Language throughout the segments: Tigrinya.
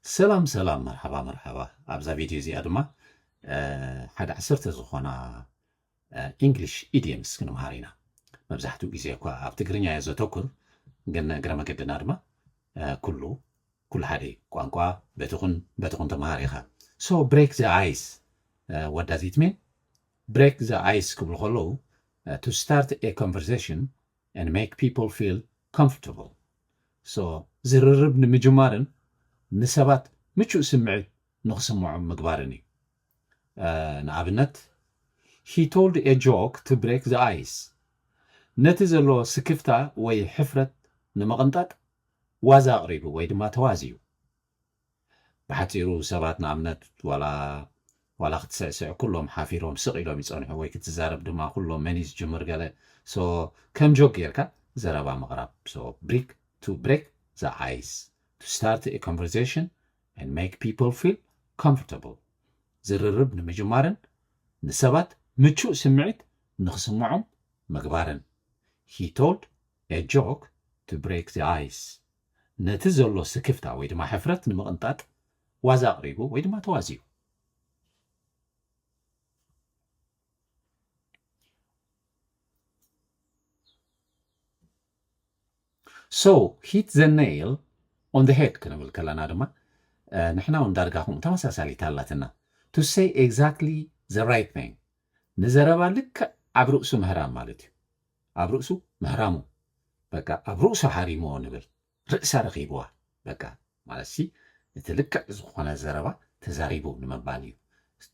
ሰላም ሰላም፣ መርሓባ መርሓባ። ኣብዛ ቪድዮ እዚኣ ድማ ሓደ ዓሰርተ ዝኾና ኢንግሊሽ ኢድየምስ ክንምሃር ኢና። መብዛሕትኡ ግዜ እኳ ኣብ ትግርኛ እየ ዘተኩር፣ ግን እግረ መገድና ድማ ኩሉ ኩሉ ሓደ እዩ። ቋንቋ በትኹን በትኹን ተምሃር ኢኻ። So break the ice, what does it mean? Break the ice ክብሉ ከለዉ to start a conversation and make people feel comfortable. So ዝርርብ ንምጅማርን ንሰባት ምቹእ ስምዒት ንኽስምዖም ምግባርን እዩ። ንኣብነት he told a joke to break the ice. ነቲ ዘሎ ስክፍታ ወይ ሕፍረት ንምቕንጣጥ ዋዛ ኣቕሪቡ ወይ ድማ ተዋዝዩ። ብሓጺሩ ሰባት ንኣብነት ዋላ ዋላ ክትስዕስዕ ኩሎም ሓፊሮም ስቕ ኢሎም ይጸንሑ ወይ ክትዛረብ ድማ ኩሎም መን እዩ ዝጅምር ገለ so ከም ጆክ ጌርካ ዘረባ ምቕራብ so break to break the ice to start a conversation and make people feel comfortable ዝርርብ ንምጅማርን ንሰባት ምቹእ ስምዒት ንኽስምዖም ምግባርን he told a joke to break the ice ነቲ ዘሎ ስክፍታ ወይ ድማ ሕፍረት ንምቕንጣጥ ዋዛ ኣቕሪቡ ወይ ድማ ተዋዝዩ። So hit the nail on the head ክንብል ከለና ድማ ንሕና እውን ዳርጋ ከምኡ ተመሳሳሊት ኣላትና to say exactly the right thing ንዘረባ ልክዕ ኣብ ርእሱ ምህራም ማለት እዩ። ኣብ ርእሱ ምህራሙ በቃ ኣብ ርእሱ ሓሪምዎ ንብል ርእሳ ረኺብዋ በቃ ማለት ሲ እቲ ልክዕ ዝኾነ ዘረባ ተዛሪቡ ንምባል እዩ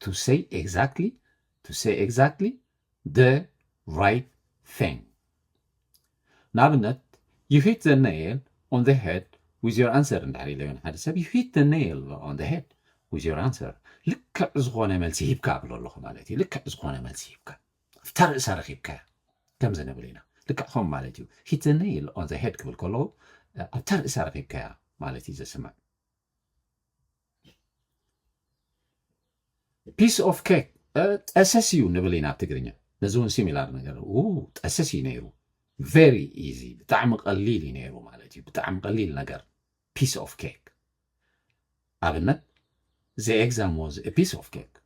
to say exactly to say exactly the right thing ንኣብነት you hit the nail on the head with your answer እንድሕር ኢለዮ ንሓደ ሰብ you hit the nail on the head with your answer ልክዕ ዝኾነ መልሲ ሂብካ ኣብሎ ኣለኹ ማለት እዩ ልክዕ ዝኾነ መልሲ ሂብካ ኣብታ ርእሳ ረኺብካያ ከምዚ ንብል ኢና ልክዕ ከም ማለት እዩ hit the nail on the head ክብል ከለዉ ኣብታ ርእሳ ረኺብካያ ማለት እዩ ዘስምዕ piece of cake ጠሰስ እዩ ንብል ኢና ኣብ ትግርኛ ነዚ እውን similar ነገር ጠሰስ እዩ ነይሩ very easy ብጣዕሚ ቀሊል እዩ ነይሩ ማለት እዩ ብጣዕሚ ቀሊል ነገር piece of cake ኣብነት the exam was a piece of cake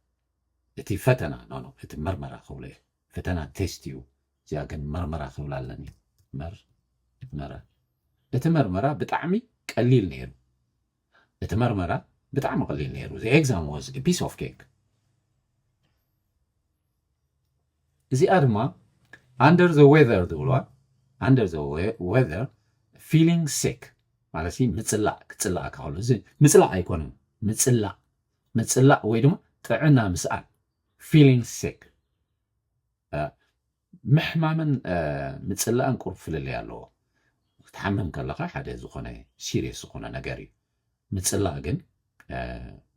እቲ ፈተና no no እቲ መርመራ ክብሎ እየ ፈተና test እዩ እዚኣ ግን መርመራ ክብላ ኣለኒ መርመራ እቲ መርመራ ብጣዕሚ ቀሊል ነይሩ እቲ መርመራ ብጣዕሚ ቀሊል ነይሩ the exam was a piece of cake እዚኣ ድማ under the weather ዝብልዋ under the weather feeling sick ማለት ምፅላእ ክፅላእ ከሎ እዚ ምፅላእ ኣይኮነን ምፅላእ ምፅላእ ወይ ድማ ጥዕና ምስኣን feeling sick ምሕማምን ምፅላእን ቁሩብ ፍልልይ ኣለዎ ክትሓምም ከለካ ሓደ ዝኾነ serious ዝኾነ ነገር እዩ ምፅላእ ግን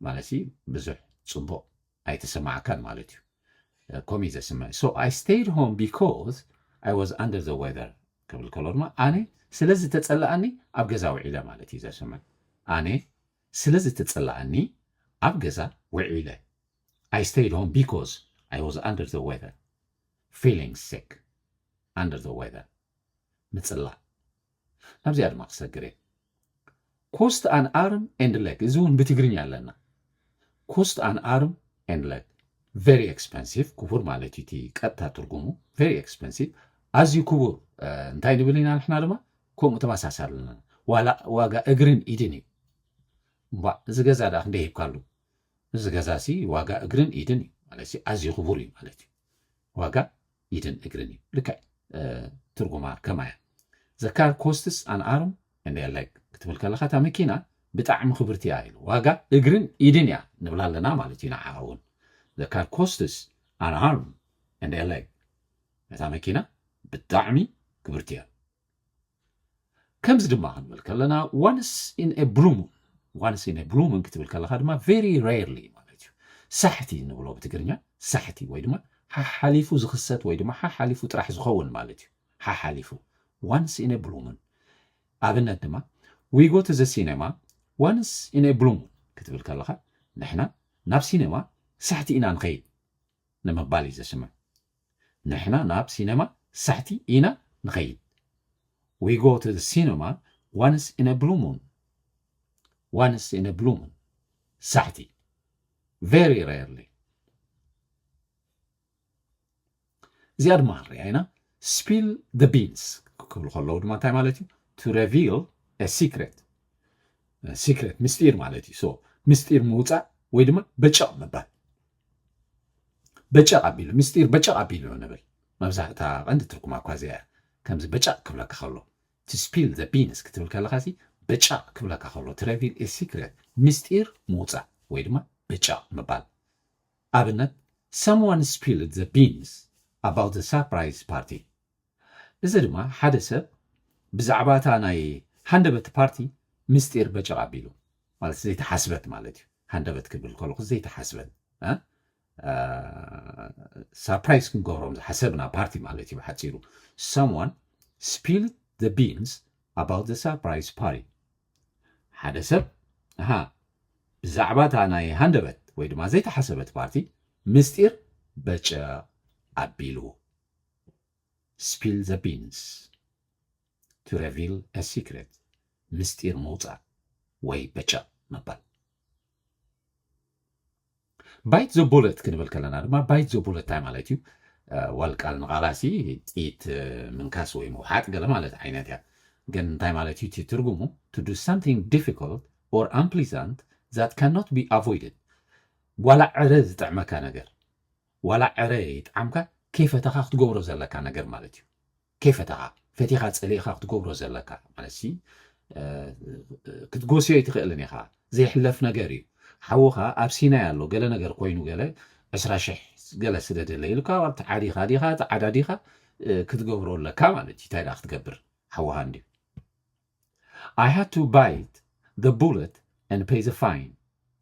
ማለት ብዙሕ ፅቡቕ ኣይተሰማዕካን ማለት እዩ ከምኡ እዩ ዘስምዕ so I stayed home because I was under the weather ክብል ከሎ ድማ ኣነ ስለ ዝተፀላኣኒ ኣብ ገዛ ውዒለ ማለት እዩ ዘስምዕ ኣነ ስለ ዝተፀላኣኒ ኣብ ገዛ ውዒለ I stayed home because I was under the weather feeling sick under the weather ምፅላእ ናብዚኣ ድማ ክሰግር እየ cost an arm and leg እዚ እውን ብትግርኛ ኣለና cost an arm and leg very expensive ክቡር ማለት እዩ እቲ ቀጥታ ትርጉሙ very expensive ኣዝዩ ክቡር እንታይ ንብል ኢና ንሕና ድማ ከምኡ ተመሳሳልና ዋላ ዋጋ እግርን ኢድን እዩ እምባ እዚ ገዛ ዳ ክንደይ ሂብካሉ እዚ ገዛ ሲ ዋጋ እግርን ኢድን እዩ ማለት ኣዝዩ ክቡር እዩ ማለት እዩ ዋጋ ኢድን እግርን እዩ ልክዕ ትርጉማ ከማያ the car costs an arm and a leg ክትብል ከለካ እታ መኪና ብጣዕሚ ክብርቲ እያ ኢሉ ዋጋ እግርን ኢድን እያ ንብላ ኣለና ማለት እዩ ንዓ እውን the car costs an arm and a leg እታ መኪና ብጣዕሚ ክብርቲ እያ ከምዚ ድማ ክንብል ከለና once in a blue moon once in a blue moon ክትብል ከለካ ድማ very rarely ማለት እዩ ሳሕቲ ንብሎ ብትግርኛ ሳሕቲ ወይ ድማ ሓሓሊፉ ዝኽሰት ወይ ድማ ሓሓሊፉ ጥራሕ ዝኸውን ማለት እዩ ሓሓሊፉ once in a blue moon ኣብነት ድማ we go to the cinema once in a blue moon ክትብል ከለካ ንሕና ናብ ሲኔማ ሳሕቲ ኢና ንኸይድ ንምባል እዩ ዘስምዕ ንሕና ናብ ሲነማ ሳሕቲ ኢና ንኸይድ we go to the cinema once in a blue moon once in a blue moon ሳሕቲ፣ very rarely። እዚኣ ድማ ንሪኣ ኢና። Spill the beans ክብሉ ከለዉ ድማ እንታይ ማለት እዩ? To reveal a secret። ሲክሬት ምስጢር ማለት እዩ። So ምስጢር ምውፃእ ወይ ድማ በጨቕ ምባል። በጨቕ ኣቢሉ፣ ምስጢር በጨቕ ኣቢሉ ንብል። መብዛሕታ ቀንዲ ትርጉማ እኳ እዚኣ እያ። ከምዚ በጨቕ ክብለካ ከሎ፣ to spill the beans ክትብል ከለኻ ሲ በጨቕ ክብለካ ከሎ፣ to reveal a secret ምስጢር ምውፃእ ወይ ድማ በጨቕ ምባል። ኣብነት፣ someone spilled the beans about the surprise party። እዚ ድማ ሓደ ሰብ ብዛዕባ እታ ናይ ሃንደበት ፓርቲ ምስጢር በጨቕ ኣቢሉ፣ ማለት ዘይተሓስበት ማለት እዩ። ሃንደበት ክብል ከለኹ ዘይተሓስበት፣ እ? እ፣ ሳፕራይዝ ክንገብሮም ዝሓሰብና ፓርቲ ማለት እዩ ብሓፂሩ። Someone spilled the beans about the surprise party። ሓደ ሰብ፣ ኣሃ፣ ብዛዕባ እታ ናይ ሃንደበት ወይ ድማ ዘይተሓሰበት ፓርቲ ምስጢር በጨቕ ኣቢሉ። Spill the beans to reveal a secret። ምስጢር ምውፃእ ወይ በጨቕ ምባል። Bite the bullet ክንብል ከለና ድማ፣ bite the bullet እንታይ ማለት እዩ? እ፣ ዋል ቃል ንቓላሲ ጥይት፣ እ፣ ምንካስ ወይ ምውሓጥ ገለ ማለት ዓይነት እያ። ግን እንታይ ማለት እዩ እቲ ትርጉሙ? To do something difficult or unpleasant that cannot be avoided። ዋላ ዕረ ዝጥዕመካ ነገር፣ ዋላ ዕረ ይጥዓምካ፣ ከይፈተኻ ክትገብሮ ዘለካ ነገር ማለት እዩ። ከይፈተኻ፣ ፈቲኻ ጸሊእኻ ክትገብሮ ዘለካ ማለት ሲ፣ እ፣ ክትጎስዮ ኣይትኽእልን ኢኻ። ዘይሕለፍ ነገር እዩ። ሓውኻ ኣብ ሲናይ ኣሎ፣ ገለ ነገር ኮይኑ፣ ገለ ዕስራ ሽሕ ገለ ስደደለይ ኢልካ፣ ተዓዲኻ ዲኻ፣ ተዓዳዲኻ፣ እ፣ ክትገብሮ ኣለካ ማለት እዩ። እንታይ ደኣ ክትገብር? ሓውኻ እንድዩ። I had to bite the bullet and pay the fine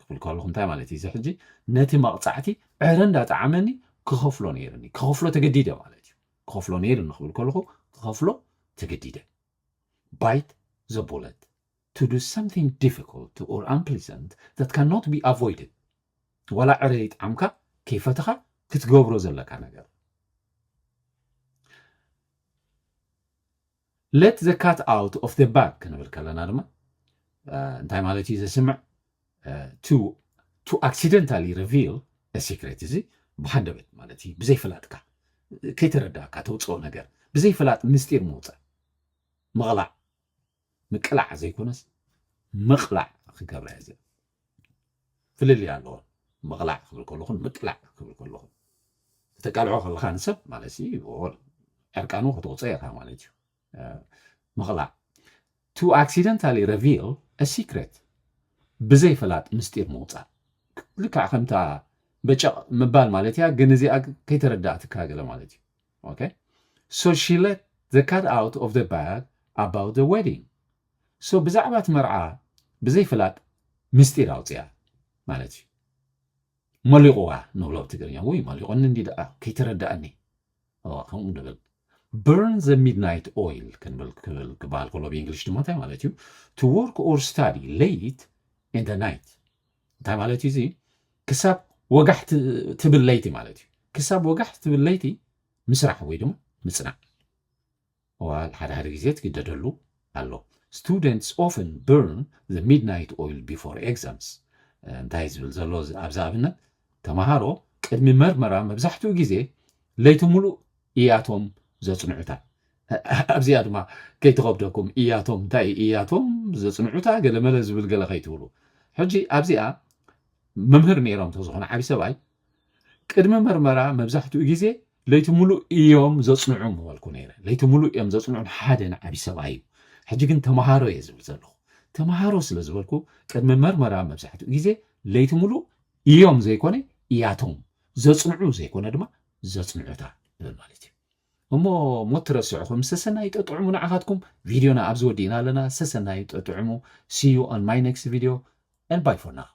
ክብል ከለኹ እንታይ ማለት እዩ? እዚ ሕጂ ነቲ መቕጻዕቲ ዕረ እንዳጠዓመኒ ክኸፍሎ ነይርኒ። ክኸፍሎ ተገዲደ ማለት እዩ። ክኸፍሎ ነይርኒ ክብል ከለኹ ክኸፍሎ ተገዲደ። Bite the bullet. To do something difficult or unpleasant that cannot be avoided። ዋላ ዕረ ይጥዓምካ፣ ከይፈተኻ ክትገብሮ ዘለካ ነገር። Let the cat out of the bag ክንብል ከለና ድማ፣ እ፣ እንታይ ማለት እዩ ዘስምዕ? እ፣ to፣ to accidentally reveal a secret። እዚ ብሃንደበት ማለት እዩ፣ ብዘይፍላጥካ፣ ከይተረዳእካ ተውፅኦ ነገር፣ ብዘይፍላጥ ምስጢር ምውፃእ፣ ምቕላዕ። ምቅላዕ ዘይኮነስ ምቕላዕ ክገብራ እየ እዚኣ። ፍልልይ ኣለዎ። ምቕላዕ ክብል ከለኹን ምቅላዕ ክብል ከለኹን፣ ከተቃልዖ ከለኻ ንሰብ ማለት እዩ፣ ዕርቃኑ ከተውፅኦ ኢኻ ማለት እዩ። እ፣ ምቕላዕ። To accidentally reveal a secret። ብዘይፍላጥ ምስጢር ምውፃእ። ልክዕ ከምታ በጨቕ ምባል ማለት እያ፣ ግን እዚኣ ከይተረዳእትካ ገለ ማለት እዩ። Okay? So she let the cat out of the bag about the wedding. So ብዛዕባ እቲ መርዓ ብዘይፍላጥ ምስጢር ኣውፅያ ማለት እዩ። መሊቑዋ ንብሎ ብትግርኛ። ውይ፣ መሊቑኒ እንዲ ደኣ፣ ከይተረዳእኒ። ኦ፣ ከምኡ ንብል። Burn the midnight oil ክንብል፣ ክብል፣ ክበሃል ከሎ ብእንግሊሽ ድማ እንታይ ማለት እዩ? To work or study late in the night። እንታይ ማለት እዩ እዚ? ክሳብ ወጋሕ ት-፣ ትብል ለይቲ ማለት እዩ። ክሳብ ወጋሕ ትብል ለይቲ ምስራሕ ወይ ድማ ምጽናዕ። ዋል ሓደ ሓደ ግዜ ትግደደሉ ኣሎ። Students often burn the midnight oil before exams። እንታይ ዝብል ዘሎ ኣብዚ ኣብነት? ተምሃሮ ቅድሚ መርመራ መብዛሕትኡ ግዜ ለይቲ ሙሉእ እያቶም ዘጽንዑታ። ኣብዚኣ ድማ ከይትኸብደኩም፣ እያቶም እንታይ እዩ? እያቶም ዘጽንዑታ ገለመለ ዝብል ገለ ከይትብሉ። ሕጂ ኣብዚኣ መምህር ነይሮም እንተዝኾነ ዓቢ ሰብኣይ፣ ቅድሚ መርመራ መብዛሕትኡ ግዜ ለይቲ ሙሉእ እዮም ዘጽንዑ ምበልኩ ነይረ። ለይቲ ሙሉእ እዮም ዘጽንዑ ንሓደ ንዓቢ ሰብኣይ እዩ። ሕጂ ግን ተምሃሮ እየ ዝብል ዘለኹ። ተምሃሮ ስለ ዝበልኩ ቅድሚ መርመራ መብዛሕትኡ ግዜ ለይቲ ሙሉእ እዮም ዘይኮነ እያቶም፣ ዘጽንዑ ዘይኮነ ድማ ዘጽንዑታ ንብል ማለት እዩ። እሞ ሞት ትረስዕኹም ሰሰናይ ጠጥዕሙ ንዓኻትኩም። ቪድዮና ኣብዚ ወዲእና ኣለና። ሰሰናይ ጠጥዕሙ። See you on my next video and bye for now።